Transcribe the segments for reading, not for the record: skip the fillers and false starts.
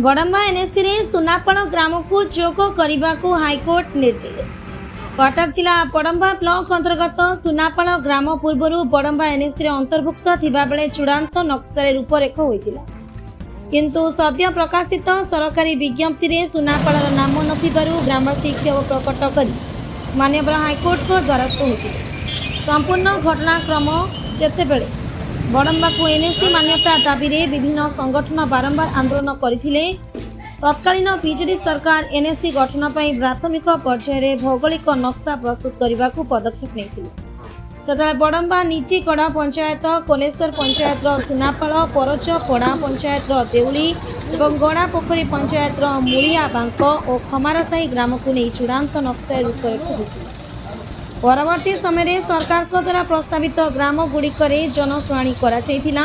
ବଡ଼ମ୍ବା ଏନ୍ଏସିରେ ସୁନାପାଳ ଗ୍ରାମକୁ ଯୋଗ କରିବାକୁ ହାଇକୋର୍ଟ ନିର୍ଦ୍ଦେଶ। କଟକ ଜିଲ୍ଲା ବଡ଼ମ୍ବା ବ୍ଲକ ଅନ୍ତର୍ଗତ ସୁନାପାଳ ଗ୍ରାମ ପୂର୍ବରୁ ବଡ଼ମ୍ବା ଏନ୍ଏସିରେ ଅନ୍ତର୍ଭୁକ୍ତ ଥିବାବେଳେ ଚୂଡ଼ାନ୍ତ ନକ୍ସାରେ ରୂପରେଖ ହୋଇଥିଲା। କିନ୍ତୁ ସଦ୍ୟ ପ୍ରକାଶିତ ସରକାରୀ ବିଜ୍ଞପ୍ତିରେ ସୁନାପାଳର ନାମ ନଥିବାରୁ ଗ୍ରାମବାସୀ କ୍ଷୋଭ ପ୍ରକଟ କରି ମାନ୍ୟବର ହାଇକୋର୍ଟଙ୍କ ଦ୍ୱାରସ୍ଥ ହୋଇଥିଲେ। ସମ୍ପୂର୍ଣ୍ଣ ଘଟଣାକ୍ରମ, ଯେତେବେଳେ ବଡ଼ମ୍ବାକୁ ଏନ୍ଏସି ମାନ୍ୟତା ଦାବିରେ ବିଭିନ୍ନ ସଂଗଠନ ବାରମ୍ବାର ଆନ୍ଦୋଳନ କରିଥିଲେ, ତତ୍କାଳୀନ ବିଜେଡି ସରକାର ଏନ୍ଏସି ଗଠନ ପାଇଁ ପ୍ରାଥମିକ ପର୍ଯ୍ୟାୟରେ ଭୌଗୋଳିକ ନକ୍ସା ପ୍ରସ୍ତୁତ କରିବାକୁ ପଦକ୍ଷେପ ନେଇଥିଲେ। ସେତେବେଳେ ବଡ଼ମ୍ବା ନିଜିଗଡ଼ା ପଞ୍ଚାୟତ, କୋଲେଶ୍ୱର ପଞ୍ଚାୟତର ସୁନାପାଳ, ପରଜପଡ଼ା ପଞ୍ଚାୟତର ଦେଉଳି ଏବଂ ଗଡ଼ାପୋଖରୀ ପଞ୍ଚାୟତର ମୂଳିଆ ବାଙ୍କ ଓ ଖମାରସାହି ଗ୍ରାମକୁ ନେଇ ଚୂଡ଼ାନ୍ତ ନକ୍ସାରେ ରୂପରେଖ ହୋଇଥିଲା। ପରବର୍ତ୍ତୀ ସମୟରେ ସରକାରଙ୍କ ଦ୍ୱାରା ପ୍ରସ୍ତାବିତ ଗ୍ରାମଗୁଡ଼ିକରେ ଜନଶୁଣାଣି କରାଯାଇଥିଲା।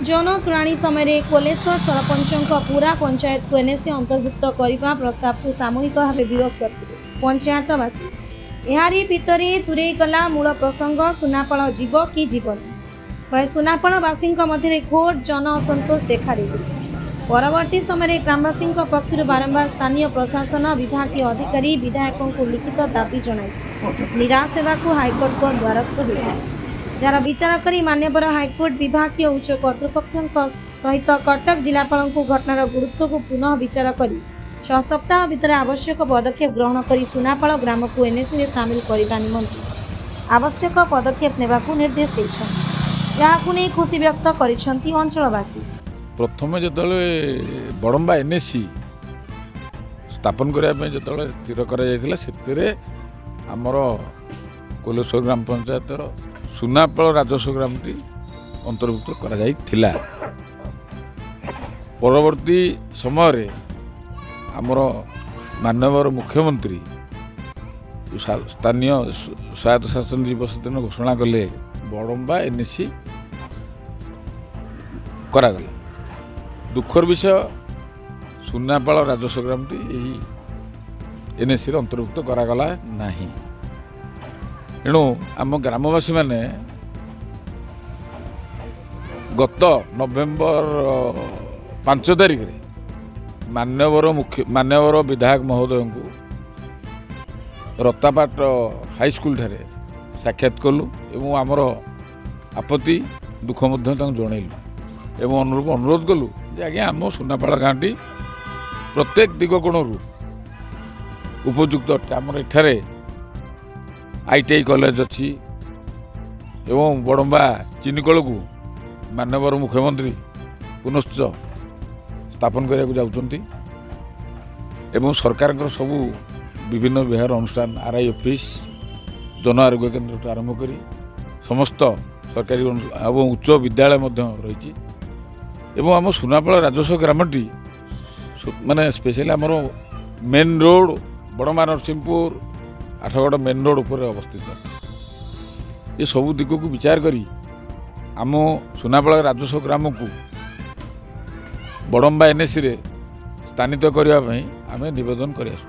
ଜନଶୁଣାଣି ସମୟରେ କୋଲେଶ୍ୱର ସରପଞ୍ଚଙ୍କ ପୁରା ପଞ୍ଚାୟତକୁ ଏନ୍ଏସି ଅନ୍ତର୍ଭୁକ୍ତ କରିବା ପ୍ରସ୍ତାବକୁ ସାମୂହିକ ଭାବେ ବିରୋଧ କରିଥିଲେ ପଞ୍ଚାୟତବାସୀ। ଏହାରି ଭିତରେ ଦୂରେଇ ଗଲା ମୂଳ ପ୍ରସଙ୍ଗ, ସୁନାପାଳ ଯିବ କି ଯିବନି। ଫଳରେ ସୁନାପାଳବାସୀଙ୍କ ମଧ୍ୟରେ ଘୋର ଜନ ଅସନ୍ତୋଷ ଦେଖାଦେଇଥିଲା। ପରବର୍ତ୍ତୀ ସମୟରେ ଗ୍ରାମବାସୀଙ୍କ ପକ୍ଷରୁ ବାରମ୍ବାର ସ୍ଥାନୀୟ ପ୍ରଶାସନ, ବିଭାଗୀୟ ଅଧିକାରୀ, ବିଧାୟକଙ୍କୁ ଲିଖିତ ଦାବି ଜଣାଇଥିଲେ। ନିରାଶ ହେବାକୁ ହାଇକୋର୍ଟଙ୍କ ଦ୍ୱାରସ୍ଥ ହୋଇଥିଲେ, ଯାହାର ବିଚାର କରି ମାନ୍ୟବର ହାଇକୋର୍ଟ ବିଭାଗୀୟ ଉଚ୍ଚ କର୍ତ୍ତୃପକ୍ଷଙ୍କ ସହିତ କଟକ ଜିଲ୍ଲାପାଳଙ୍କୁ ଘଟଣାର ଗୁରୁତ୍ୱକୁ ପୁନଃ ବିଚାର କରି 6 ସପ୍ତାହ ଭିତରେ ଆବଶ୍ୟକ ପଦକ୍ଷେପ ଗ୍ରହଣ କରି ସୁନାପାଳ ଗ୍ରାମକୁ ଏନ୍ଏସିରେ ସାମିଲ କରିବା ନିମନ୍ତେ ଆବଶ୍ୟକ ପଦକ୍ଷେପ ନେବାକୁ ନିର୍ଦ୍ଦେଶ ଦେଇଛନ୍ତି, ଯାହାକୁ ନେଇ ଖୁସି ବ୍ୟକ୍ତ କରିଛନ୍ତି ଅଞ୍ଚଳବାସୀ। ପ୍ରଥମେ ଯେତେବେଳେ ବଡ଼ମ୍ବା ଏନ୍ଏସି ସ୍ଥାପନ କରିବା ପାଇଁ ଯେତେବେଳେ ସ୍ଥିର କରାଯାଇଥିଲା, ସେଥିରେ ଆମର କୋଲେଶ୍ୱର ଗ୍ରାମ ପଞ୍ଚାୟତର ସୁନାପାଳ ରାଜସ୍ୱ ଗ୍ରାମଟି ଅନ୍ତର୍ଭୁକ୍ତ କରାଯାଇଥିଲା। ପରବର୍ତ୍ତୀ ସମୟରେ ଆମର ମାନ୍ୟବର ମୁଖ୍ୟମନ୍ତ୍ରୀ ସ୍ଥାନୀୟ ସ୍ୱାୟତ୍ତ ଶାସନ ଦିବସ ଦିନ ଘୋଷଣା କଲେ, ବଡ଼ମ୍ବା ଏନ୍ଏସି କରାଗଲା। ଦୁଃଖର ବିଷୟ, ସୁନାପାଳ ରାଜସ୍ୱ ଗ୍ରାମଟି ଏହି ଏନ୍ଏସିରେ ଅନ୍ତର୍ଭୁକ୍ତ କରାଗଲା ନାହିଁ। ଏଣୁ ଆମ ଗ୍ରାମବାସୀମାନେ ଗତ ନଭେମ୍ବର 5 ତାରିଖରେ ମାନ୍ୟବର ବିଧାୟକ ମହୋଦୟଙ୍କୁ ରତାପାଟ ହାଇସ୍କୁଲଠାରେ ସାକ୍ଷାତ କଲୁ ଏବଂ ଆମର ଆପତ୍ତି ଦୁଃଖ ମଧ୍ୟ ତାଙ୍କୁ ଜଣାଇଲୁ ଏବଂ ଅନୁରୂପ ଅନୁରୋଧ କଲୁ ଯେ ଆଜ୍ଞା, ଆମ ସୁନାପାଳ ଗାଁଟି ପ୍ରତ୍ୟେକ ଦିଗ କୋଣରୁ ଉପଯୁକ୍ତ ଅଟେ। ଆମର ଏଠାରେ ଆଇଟିଆଇ କଲେଜ ଅଛି ଏବଂ ବଡ଼ମ୍ବା ଚିନିକଳକୁ ମାନ୍ୟବର ମୁଖ୍ୟମନ୍ତ୍ରୀ ପୁନଶ୍ଚ ସ୍ଥାପନ କରିବାକୁ ଯାଉଛନ୍ତି ଏବଂ ସରକାରଙ୍କର ସବୁ ବିଭିନ୍ନ ବିଭାଗର ଅନୁଷ୍ଠାନ, ଆର୍ଆଇ ଅଫିସ୍, ଜନ ଆରୋଗ୍ୟ କେନ୍ଦ୍ରଠୁ ଆରମ୍ଭ କରି ସମସ୍ତ ସରକାରୀ ଏବଂ ଉଚ୍ଚ ବିଦ୍ୟାଳୟ ମଧ୍ୟ ରହିଛି। ଏବଂ ଆମ ସୁନାପାଳ ରାଜସ୍ୱ ଗ୍ରାମଟି ମାନେ ସ୍ପେଶିଆଲି ଆମର main road, Badamba Narasinghpur Athagarh main road ଉପରେ ଅବସ୍ଥିତ। ଏସବୁ ଦିଗକୁ ବିଚାର କରି ଆମ ସୁନାପାଳ ରାଜସ୍ୱ ଗ୍ରାମକୁ ବଡ଼ମ୍ବା ଏନ୍ଏସିରେ ସ୍ଥାନିତ କରିବା ପାଇଁ ଆମେ ନିବେଦନ କରିଆସୁ।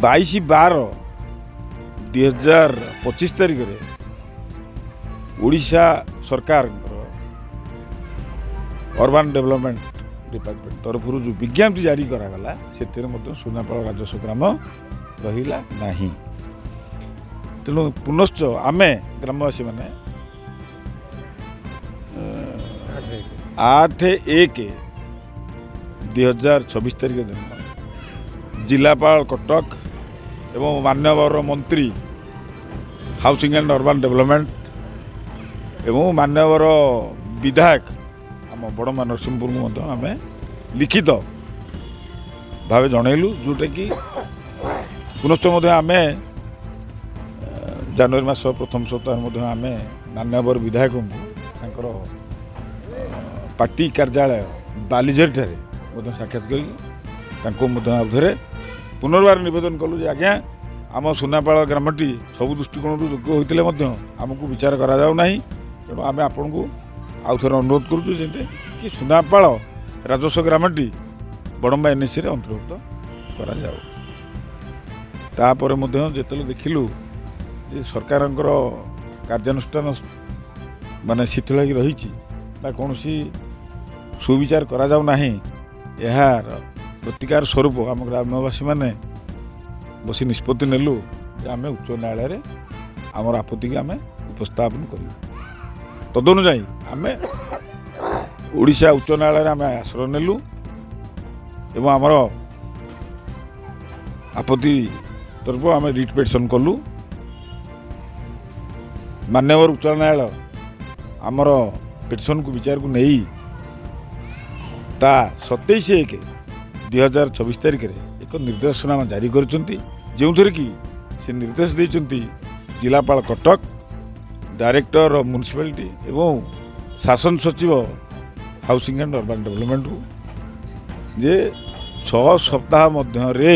22/12/2025 ତାରିଖରେ ଓଡ଼ିଶା ସରକାରଙ୍କର ଅର୍ବାନ୍ ଡେଭଲପମେଣ୍ଟ ଡିପାର୍ଟମେଣ୍ଟ ତରଫରୁ ଯେଉଁ ବିଜ୍ଞପ୍ତି ଜାରି କରାଗଲା, ସେଥିରେ ମଧ୍ୟ ସୁନାପାଳ ରାଜସ୍ୱ ଗ୍ରାମ ରହିଲା ନାହିଁ। ତେଣୁ ପୁନଶ୍ଚ ଆମେ ଗ୍ରାମବାସୀମାନେ 8/1/2026 ତାରିଖ ଦିନ ଜିଲ୍ଲାପାଳ କଟକ ଏବଂ ମାନ୍ୟବର ମନ୍ତ୍ରୀ ହାଉସିଂ ଆଣ୍ଡ ଅର୍ବାନ୍ ଡେଭଲପମେଣ୍ଟ ଏବଂ ମାନ୍ୟବର ବିଧାୟକ ଆମ ବଡ଼ମ୍ବା ନରସିଂହପୁରଙ୍କୁ ମଧ୍ୟ ଆମେ ଲିଖିତ ଭାବେ ଜଣାଇଲୁ, ଯେଉଁଟାକି ପୁନଶ୍ଚ ମଧ୍ୟ ଆମେ ଜାନୁଆରୀ ମାସ ପ୍ରଥମ ସପ୍ତାହରେ ମଧ୍ୟ ଆମେ ମାନ୍ୟବର ବିଧାୟକଙ୍କୁ ତାଙ୍କର ପାର୍ଟି କାର୍ଯ୍ୟାଳୟ ବାଲିଝରିଠାରେ ମଧ୍ୟ ସାକ୍ଷାତ କରି ତାଙ୍କୁ ମଧ୍ୟ ଆଉ ଥରେ ପୁନର୍ବାର ନିବେଦନ କଲୁ ଯେ ଆଜ୍ଞା, ଆମ ସୁନାପାଳ ଗ୍ରାମଟି ସବୁ ଦୃଷ୍ଟିକୋଣରୁ ଯୋଗ୍ୟ ହୋଇଥିଲେ ମଧ୍ୟ ଆମକୁ ବିଚାର କରାଯାଉ ନାହିଁ। ତେଣୁ ଆମେ ଆପଣଙ୍କୁ ଆଉ ଥରେ ଅନୁରୋଧ କରୁଛୁ ଯେମିତି କି ସୁନାପାଳ ରାଜସ୍ୱ ଗ୍ରାମଟି ବଡ଼ମ୍ବା ଏନ୍ଏସିରେ ଅନ୍ତର୍ଭୁକ୍ତ କରାଯାଉ। ତାପରେ ମଧ୍ୟ ଯେତେବେଳେ ଦେଖିଲୁ ଯେ ସରକାରଙ୍କର କାର୍ଯ୍ୟାନୁଷ୍ଠାନ ମାନେ ଶିଥିଳ ହେଇକି ରହିଛି ବା କୌଣସି ସୁବିଚାର କରାଯାଉ ନାହିଁ, ଏହାର ପ୍ରତିକାର ସ୍ୱରୂପ ଆମ ଗ୍ରାମବାସୀମାନେ ବସି ନିଷ୍ପତ୍ତି ନେଲୁ ଯେ ଆମେ ଉଚ୍ଚ ନ୍ୟାୟାଳୟରେ ଆମର ଆପତ୍ତିକୁ ଆମେ ଉପସ୍ଥାପନ କରିବୁ। ତଦନୁଯାୟୀ ଆମେ ଓଡ଼ିଶା ଉଚ୍ଚ ନ୍ୟାୟାଳୟରେ ଆମେ ଆଶ୍ରୟ ନେଲୁ ଏବଂ ଆମର ଆପତ୍ତି ତରଫ ଆମେ ରିଟ୍ ପିଟିସନ୍ କଲୁ। ମାନ୍ୟବର ଉଚ୍ଚ ନ୍ୟାୟାଳୟ ଆମର ପିଟିସନ୍କୁ ବିଚାରକୁ ନେଇ ତା 27/1/2026 ତାରିଖରେ ଏକ ନିର୍ଦ୍ଦେଶନାମା ଜାରି କରିଛନ୍ତି, ଯେଉଁଥିରେ କି ସେ ନିର୍ଦ୍ଦେଶ ଦେଇଛନ୍ତି ଜିଲ୍ଲାପାଳ କଟକ, ଡାଇରେକ୍ଟର ଅଫ୍ ମ୍ୟୁନିସିପାଲିଟି ଏବଂ ଶାସନ ସଚିବ ହାଉସିଂ ଆଣ୍ଡ ଅର୍ବାନ୍ ଡେଭଲପମେଣ୍ଟକୁ ଯେ 6 ସପ୍ତାହ ମଧ୍ୟରେ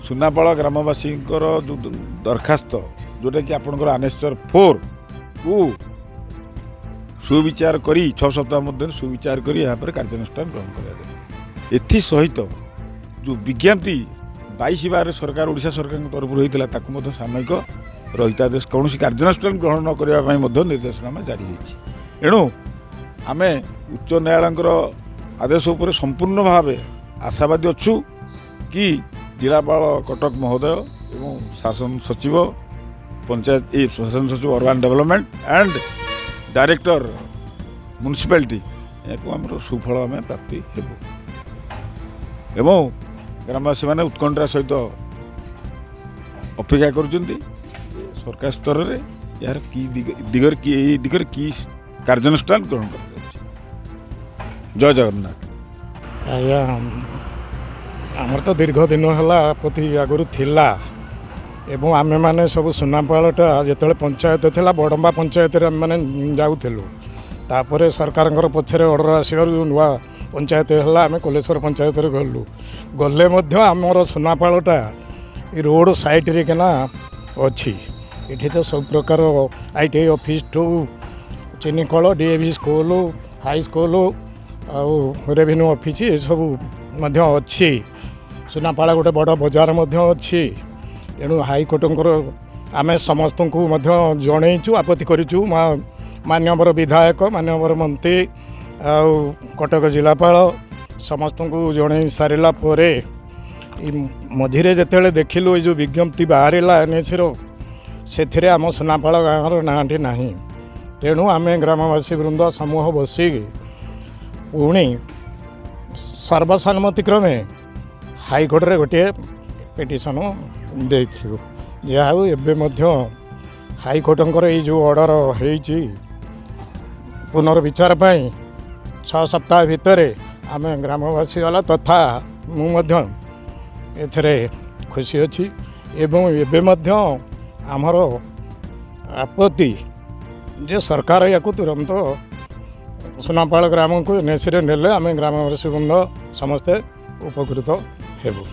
ସୁନାପାଳ ଗ୍ରାମବାସୀଙ୍କର ଯେଉଁ ଦରଖାସ୍ତ, ଯେଉଁଟାକି ଆପଣଙ୍କର ଆନେକ୍ସଚର 4କୁ ସୁବିଚାର କରି, 6 ସପ୍ତାହ ମଧ୍ୟରେ ସୁବିଚାର କରି ଏହା ଉପରେ କାର୍ଯ୍ୟାନୁଷ୍ଠାନ ଗ୍ରହଣ କରାଯାଏ। ଏଥିସହିତ ଯେଉଁ ବିଜ୍ଞପ୍ତି 22/12 ସରକାର, ଓଡ଼ିଶା ସରକାରଙ୍କ ତରଫରୁ ହୋଇଥିଲା, ତାକୁ ମଧ୍ୟ ସାମୟିକ ରହିତାଦେଶ, କୌଣସି କାର୍ଯ୍ୟାନୁଷ୍ଠାନ ଗ୍ରହଣ ନ କରିବା ପାଇଁ ମଧ୍ୟ ନିର୍ଦ୍ଦେଶନାମା ଜାରି ହୋଇଛି। ଏଣୁ ଆମେ ଉଚ୍ଚ ନ୍ୟାୟାଳୟଙ୍କର ଆଦେଶ ଉପରେ ସମ୍ପୂର୍ଣ୍ଣ ଭାବେ ଆଶାବାଦୀ ଅଛୁ କି ଜିଲ୍ଲାପାଳ କଟକ ମହୋଦୟ ଏବଂ ଶାସନ ସଚିବ ପଞ୍ଚାୟତ, ଏ ଶାସନ ସଚିବ urban development and director municipality, ଏହାକୁ ଆମର ସୁଫଳ ଆମେ ପ୍ରାପ୍ତି ହେବୁ ଏବଂ ଗ୍ରାମବାସୀମାନେ ଉତ୍କଣ୍ଠା ସହିତ ଅପେକ୍ଷା କରୁଛନ୍ତି ଯେ ସରକାର ସ୍ତରରେ ଏହାର କି ଦିଗରେ କି ଏଇ ଦିଗରେ କି କାର୍ଯ୍ୟାନୁଷ୍ଠାନ ଗ୍ରହଣ କରାଯାଉଛି। ଜୟ ଜଗନ୍ନାଥ। ଆଜ୍ଞା, ଆମର ତ ଦୀର୍ଘ ଦିନ ହେଲା ଆପତ୍ତି ଆଗରୁ ଥିଲା ଏବଂ ଆମେମାନେ ସବୁ ସୁନାପାଳଟା ଯେତେବେଳେ ପଞ୍ଚାୟତ ଥିଲା, ବଡ଼ମ୍ବା ପଞ୍ଚାୟତରେ ଆମେମାନେ ଯାଉଥିଲୁ। ତାପରେ ସରକାରଙ୍କର ପଛରେ ଅର୍ଡ଼ର ଆସିବାରୁ ଯେଉଁ ନୂଆ ପଞ୍ଚାୟତ ହେଲା, ଆମେ କୋଲେଶ୍ୱର ପଞ୍ଚାୟତରେ ଗଲୁ। ଗଲେ ମଧ୍ୟ ଆମର ସୁନାପାଳଟା ଏ ରୋଡ଼ ସାଇଡ଼ରେ କିନା ଅଛି। ଏଠି ତ ସବୁ ପ୍ରକାର ITI ଅଫିସଠୁ ଚିନିକଳ, DAV school, high school ଆଉ ରେଭିନ୍ୟୁ ଅଫିସ୍ ଏସବୁ ମଧ୍ୟ ଅଛି। ସୁନାପାଳ ଗୋଟେ ବଡ଼ ବଜାର ମଧ୍ୟ ଅଛି। ତେଣୁ ହାଇକୋର୍ଟଙ୍କର ଆମେ ସମସ୍ତଙ୍କୁ ମଧ୍ୟ ଜଣେଇଛୁ, ଆପତ୍ତି କରିଛୁ। ମାନ୍ୟବର ବିଧାୟକ, ମାନ୍ୟବର ମନ୍ତ୍ରୀ ଆଉ କଟକ ଜିଲ୍ଲାପାଳ ସମସ୍ତଙ୍କୁ ଜଣେଇ ସାରିଲା ପରେ ଏଇ ମଝିରେ ଯେତେବେଳେ ଦେଖିଲୁ ଏଇ ଯେଉଁ ବିଜ୍ଞପ୍ତି ବାହାରିଲା ଏନ୍ଏସିର, ସେଥିରେ ଆମ ସୁନାପାଳ ଗାଁର ନାଁଟି ନାହିଁ। ତେଣୁ ଆମେ ଗ୍ରାମବାସୀ ବୃନ୍ଦ ସମୂହ ବସିକି ପୁଣି ସର୍ବସମ୍ମତି କ୍ରମେ ହାଇକୋର୍ଟରେ ଗୋଟିଏ ପିଟିସନ୍ ଦେଇଥିଲୁ। ଯାହା ହଉ, ଏବେ ମଧ୍ୟ ହାଇକୋର୍ଟଙ୍କର ଏଇ ଯେଉଁ ଅର୍ଡ଼ର ହେଇଛି ପୁନର୍ବିଚାର ପାଇଁ 6 ସପ୍ତାହ ଭିତରେ, ଆମେ ଗ୍ରାମବାସୀ ଗଲା ତଥା ମୁଁ ମଧ୍ୟ ଏଥିରେ ଖୁସି ଅଛି। ଏବଂ ଏବେ ମଧ୍ୟ ଆମର ଆପତ୍ତି ଯେ ସରକାର ୟାକୁ ତୁରନ୍ତ ସୁନାପାଳ ଗ୍ରାମକୁ ଏନ୍ଏସିରେ ନେଲେ ଆମେ ଗ୍ରାମବାସୀ ବୃନ୍ଦ ସମସ୍ତେ ଉପକୃତ ହେବୁ।